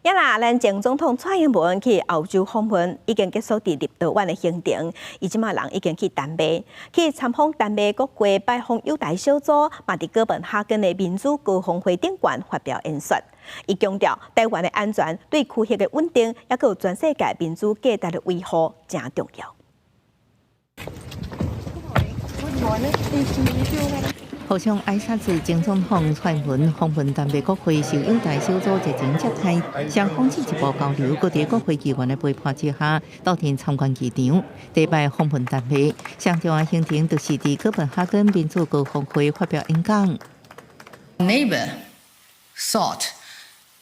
呀啦，咱前總統蔡英文去歐洲訪問，已經結束佇立陶宛的行程，伊這馬人已經去丹麥，去參訪丹麥國會拜訪友台小組，嘛佇哥本哈根的民主高峰會頂懸發表演說。伊強調，台灣的安全對區域的穩定，抑閣有全世界民主價值的維護，誠重要。 Good morning. Nice to meet you. 互相挨殺自前總統蔡英文訪問丹麥國會，受友台小組熱情接待，雙方進一步交流，閣佇國會議員的陪伴之下，鬥陣參觀機場。第一擺訪問丹麥，上重要行程就是佇哥本哈根民主高峰會發表演講。 Neighbor thought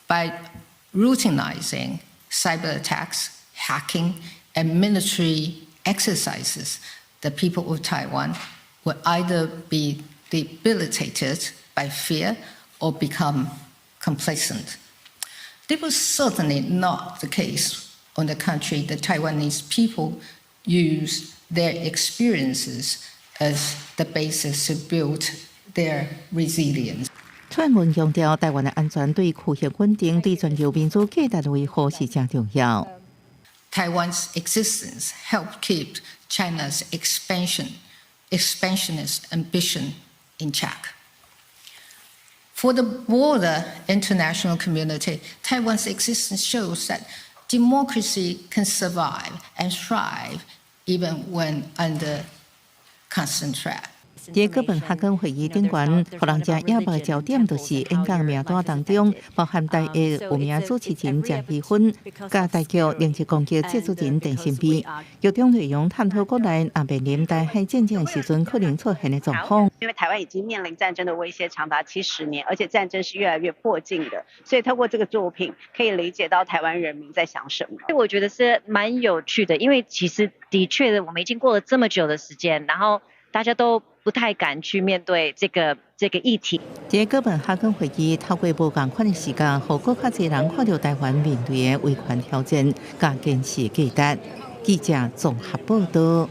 by routinizing cyber attacks, hacking, and military exercises, the people of Taiwan would either be debilitated by fear or become complacent. This was certainly not the case. On the contrary, the Taiwanese people use their experiences as the basis to build their resilience. 蔡英文強調，台灣的安全對區域穩定、對全球民主價值維護是誠重要。 Taiwan's existence helped keep China's expansionist ambition in check. For the broader international community, Taiwan's existence shows that democracy can survive and thrive even when under constant threat. 佇哥本哈根會議頂懸，予人誠矚目的焦點就是演講名單當中，包含台藝有名主持人鄭麗芬，佮台劇《靈異攻擊》製作人鄧新飛，劇中內容探討國內若面臨台海戰爭時陣可能出現的狀況。因為台灣已經面臨戰爭的威脅長達70年，而且戰爭是越來越迫近的，所以透過這個作品可以理解到台灣人民在想什麼。我覺得是蠻有趣的，因為其實的確，我們已經過了這麼久的時間，然後大家都不太敢去面對這個議題。這個哥本哈根會議透過無仝款的視角，予閣較濟人看著台灣面對的維權挑戰，佮堅持價值。記者綜合報導。